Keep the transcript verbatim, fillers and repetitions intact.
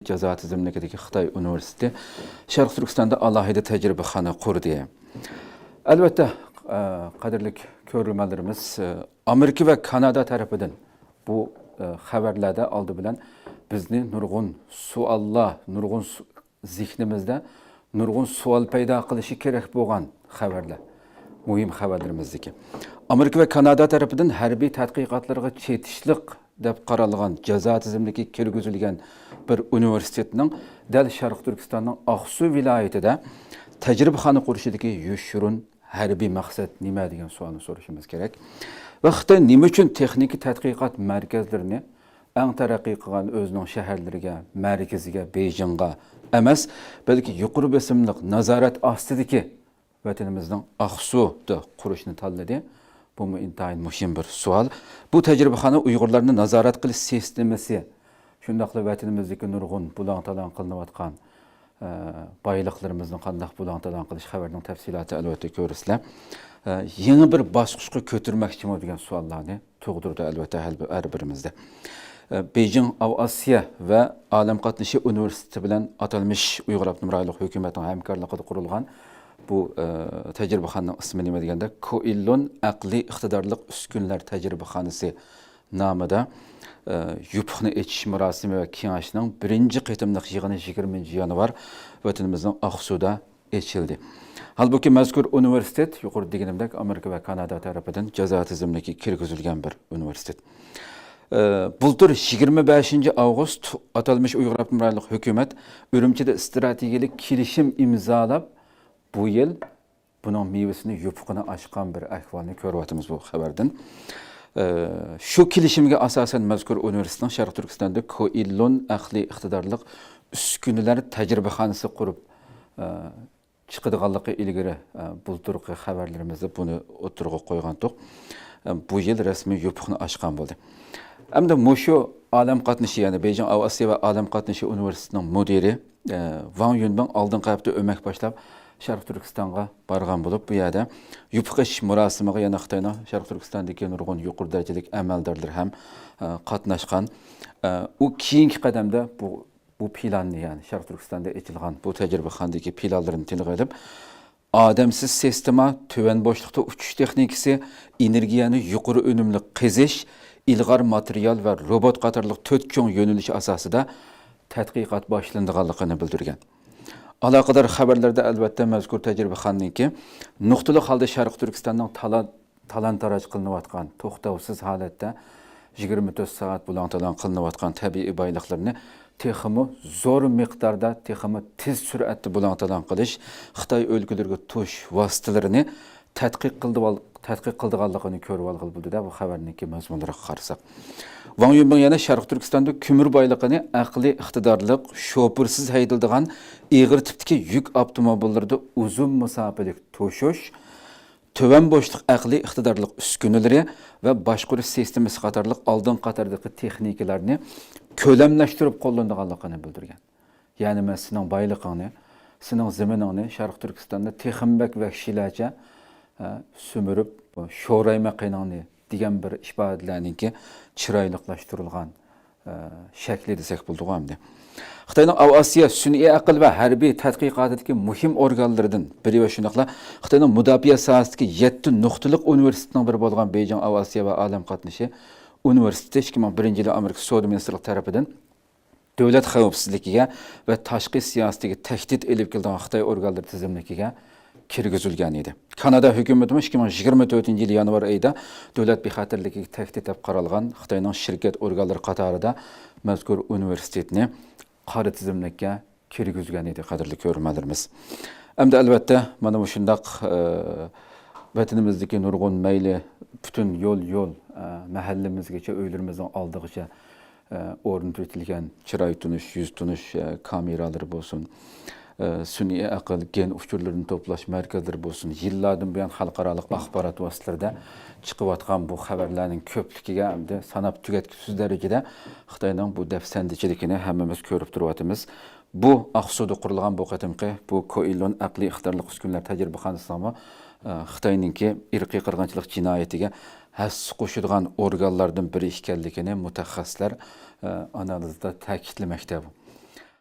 جازا تىزىملىكىدىكى خىتاي ئۇنىۋېرسىتېتى شەرقىي تۈركىستاندا ئالاھىدە تەجرىبىخانا قۇردى. ئەلۋەتتە، ئە، قەدىرلىك كۆرۈرمەنلىرىمىز، ئە، ئامېرىكا ۋە كانادا تەرىپىدىن بۇ، ئە، خەۋەرلەردە ئالدى بىلەن بىزنى نۇرغۇن سوئاللار، نۇرغۇن سو-، زېھنىمىزدە نۇرغۇن سوئال پەيدا قىلىشى كېرەك بولغان خەۋەرلەر، مۇھىم خەۋەرلىرىمىزدىكى. ئامېرىكا ۋە كانادا تەرىپىدىن ھەربىي تەتقىقاتلارغا چېتىشلىق دەپ قارالغان جازا تىزىملىكى كىرگۈزۈلگەن بىر ئۇنىۋېرسىتېتنىڭ دەل شەرقىي تۈركىستاننىڭ ئاقسۇ ۋىلايىتىدە تەجرىبىخانا قۇرۇشىدىكى يوشۇرۇن ھەربىي مەقسەت نېمە دېگەن سوئالنى سورىشىمىز كېرەك. ۋە خىتاي نېمە ئۈچۈن تېخنىكا تەتقىقات مەركەزلىرىنى ئەڭ تەرەققىي قىلغان ئۆزىنىڭ شەھەرلىرىگە، مەركىزىگە، بېيجىڭغا ئەمەس، بەلكى يۇقىرى بېسىملىق نازارەت ئاستىدىكى ۋەتىنىمىزنىڭ ئاقسۇدا قۇرۇشنى تاللىدى؟ بۇمۇ ئىنتايىن مۇھىم بىر سوئال. بۇ تەجرىبىخانا ئۇيغۇرلارنى نازارەت قىلىش سىستېمىسى، شۇنداقلا ۋەتىنىمىزدىكى نۇرغۇن بۇلاڭ-تالاڭ قىلىنىۋاتقان، ئە، بايلىقلىرىمىزنى قانداق بۇلاڭ-تالاڭ قىلىش خەۋىرىنىڭ تەپسىلاتى ئەلۋەتتە كۆرىسىلەر. ئە، يېڭى بىر باسقۇچقا كۆتۈرمەكچىمۇ دېگەن سوئاللارنى تۇغدۇرىدۇ، ئەلۋەتتە، ھەر بىر، ھەر بىرىمىزدە. ئە، بېيجىڭ ئاۋىئاتسىيە ۋە ئالەم قاتنىشى ئۇنىۋېرسىتېتى بىلەن ئاتالمىش ئۇيغۇر ئاپتونوم رايونلۇق ھۆكۈمەتنىڭ ھەمكارلىقىدا قۇرۇلغان بۇ، ئە، تەجرىبىخانىنىڭ ئىسمى نېمە دېگەندە، كوئىللون ئەقلىي ئىقتىدارلىق ئۈسكۈنىلەر تەجرىبىخانىسى نامىدا، ئە، يوپۇقنى ئېچىش مۇراسىمى ۋە كېڭەشنىڭ بىرىنچى قېتىملىق يىغىنى يىگىرمىنچى يانۋار ۋەتىنىمىزنىڭ ئاقسۇدا ئېچىلدى. ھالبۇكى، مەزكۇر ئۇنىۋېرسىتېت، يۇقىرىدا دېگىنىمدەك، ئامېرىكا ۋە كانادا تەرىپىدىن جازا تىزىملىكى كىرگۈزۈلگەن بىر ئۇنىۋېرسىتېت. ئە، بۇلتۇر يىگىرمە بەشىنچى ئاۋغۇست ئاتالمىش ئۇيغۇر ئاپتونوم رايونلۇق ھۆكۈمەت ئۈرۈمچىدە ئىستراتېگىيەلىك كېلىشىم ئىمزالاپ، بۇ يىل بۇنىڭ مېۋىسىنى، يوپۇقىنى ئاچقان بىر ئەھۋالنى كۆرۈۋاتىمىز بۇ خەۋەردىن. ئە، شۇ كېلىشىمگە ئاساسەن، مەزكۇر ئۇنىۋېرسىتېتنىڭ شەرقىي تۈركىستاندا كوئىللون ئەقلىي ئىقتىدارلىق ئۈسكۈنىلەر تەجرىبىخانىسى قۇرۇپ، ئە، چىقىدىغانلىقى ئىلگىرى، ئە، بۇلتۇرقى خەۋەرلىرىمىزدە بۇنى ئوتتۇرىغا قويغانتۇق. ئە، بۇ يىل رەسمىي يوپۇقنى ئاچقان بولدى. ئەمدى مۇشۇ ئالەم قاتنىشى، يەنى بېيجىڭ ئاۋىئاتسىيە ۋە ئالەم قاتنىشى ئۇنىۋېرسىتېتىنىڭ مۇدىرى، ئە، ۋاڭ يۈنبىڭ ئالدىنقى ھەپتە ئۆمەك باشلاپ شەرقىي تۈركىستانغا بارغان بولۇپ، بۇ يەردە يوپۇق ئېچىش مۇراسىمىغا يەنە خىتاينىڭ شەرقىي تۈركىستاندىكى نۇرغۇن يۇقىرى دەرىجىلىك ئەمەلدارلىرى ھەم، ئە، قاتناشقان. ئە، ئۇ كېيىنكى قەدەمدە بۇ بۇ پىلاننى، يەنى شەرقىي تۈركىستاندا ئېچىلغان بۇ تەجرىبىخانىدىكى پىلانلىرىنى تىلغا ئېلىپ، ئادەمسىز سىستېما، تۆۋەن بوشلۇقتا ئۇچۇش تېخنىكىسى، ئېنېرگىيەنى يۇقىرى ئۈنۈملۈك قېزىش، ئىلغار ماتېرىيال ۋە روبوت قاتارلىق تۆت چوڭ يۆنىلىش ئاساسىدا تەتقىقات باشلىنىدىغانلىقىنى بىلدۈرگەن. ئالاقىدار خەۋەرلەردە، ئەلۋەتتە، مەزكۇر تەجرىبىخانىنىڭكى نۇقتىلىق ھالدا شەرقىي تۈركىستاننىڭ تالا-، تالان-تاراج قىلىنىۋاتقان، توختاۋسىز ھالەتتە يىگىرمە تۆت سائەت بۇلاڭ-تالاڭ قىلىنىۋاتقان تەبىئىي بايلىقلىرىنى تېخىمۇ زور مىقداردا، تېخىمۇ تېز سۈرئەتتە بۇلاڭ-تالاڭ قىلىش، خىتاي ئۆلكىلىرىگە توشۇش ۋاسىتىلىرىنى تەتقىق قىلدىۋال-، تەتقىق قىلىدىغانلىقىنى كۆرۈۋالغىلى بولىدۇ-دە، بۇ خەۋەرنىڭكى مەزمۇنلىرىغا قارىساق. ۋاڭ يۈنبىڭ يەنە شەرقىي تۈركىستاندا كۆمۈر بايلىقىنى ئەقلىي ئىقتىدارلىق، شوپۇرسىز ھەيدىلىدىغان ئېغىر تىپتىكى يۈك ئاپتوموبىللىرىدا ئۇزۇن مۇساپىلىك توشۇش، تۆۋەن بوشلۇق ئەقلىي ئىقتىدارلىق ئۈسكۈنىلىرى ۋە باشقۇرۇش سىستېمىسى قاتارلىق ئالدىنقى قاتاردىكى تېخنىكىلارنى كۆلەملەشتۈرۈپ قوللىنىدىغانلىقىنى بىلدۈرگەن. يەنى مەن سېنىڭ بايلىقىڭنى، سېنىڭ زېمىنىڭنى شەرقىي تۈركىستاندا تېخىمۇ بەك ۋەھشىيلەرچە، ھە، سۈمۈرۈپ، شورايمەن قېنىڭنى دېگەن بىر ئىپادىلەرنىڭكى چىرايلىقلاشتۇرۇلغان، ھە، شەكلى دېسەك بولىدىغۇ ئەمدى. خىتاينىڭ ئاۋىئاتسىيە، سۈنئىي ئەقىل ۋە ھەربىي تەتقىقاتىدىكى مۇھىم ئورگانلىرىدىن بىرى ۋە شۇنداقلا خىتاينىڭ مۇداپىئە ساھەسىدىكى يەتتە نۇقتىلىق ئۇنىۋېرسىتېتنىڭ بىرى بولغان بېيجىڭ ئاۋىئاتسىيە ۋە ئالەم قاتنىشى ئۇنىۋېرسىتېتى ئىككى مىڭ بىرىنچى يىلى ئامېرىكا سودا مىنىستىرلىقى تەرىپىدىن دۆلەت خەۋپسىزلىكىگە ۋە تاشقى سىياسىتىگە تەھدىت ئېلىپ كېلىدىغان خىتاي ئورگانلىرى تىزىملىكىگە كىرگۈزۈلگەن ئىدى. كانادا ھۆكۈمىتىمۇ ئىككى مىڭ يىگىرمە تۆتىنچى يىلى يانۋار ئېيىدا دۆلەت بىخەتەرلىكىگە تەھدىت دەپ قارالغان خىتاينىڭ شىركەت ئورگانلىرى قاتارىدا مەزكۇر ئۇنىۋېرسىتېتنى قارا تىزىملىككە كىرگۈزگەن ئىدى، قەدىرلىك كۆرۈرمەنلىرىمىز. ئەمدى ئەلۋەتتە، مانا مۇشۇنداق، ئە، ۋەتىنىمىزدىكى نۇرغۇن مەيلى پۈتۈن يول، يول، ئە، مەھەللىمىزگىچە، ئۆيلىرىمىزنىڭ ئالدىغىچە، ئە، ئورنىتىۋېتىلگەن چىراي تونۇش، يۈز تونۇش، ئە، كامېرالىرى بولسۇن، ئە، سۈنئىي ئەقىل، گېن ئۇچۇرلىرىنى توپلاش مەركەزلىرى بولسۇن، يىللاردىن بۇيان خەلقئارالىق ئاخبارات ۋاسىتىلىرىدە چىقىۋاتقان بۇ خەۋەرلەرنىڭ كۆپلۈكىگە ئەمدى ساناپ تۈگەتكۈسىز دەرىجىدە خىتاينىڭ بۇ دەپسەندىچىلىكىنى ھەممىمىز كۆرۈپ تۇرۇۋاتىمىز. بۇ ئاقسۇدا قۇرۇلغان بۇ قېتىمقى بۇ كوئىلون ئەقلىي ئىقتىدارلىق ئۈسكۈنىلەر تەجرىبىخانىسىنىڭمۇ، ئە، خىتاينىڭكى ئىرقىي قىرغىنچىلىق جىنايىتىگە ھەسسە قوشىدىغان ئورگانلاردىن بىرى ئىكەنلىكىنى مۇتەخەسسىسلەر، ئە، ئانالىزدا تەكىتلىمەكتە. بۇ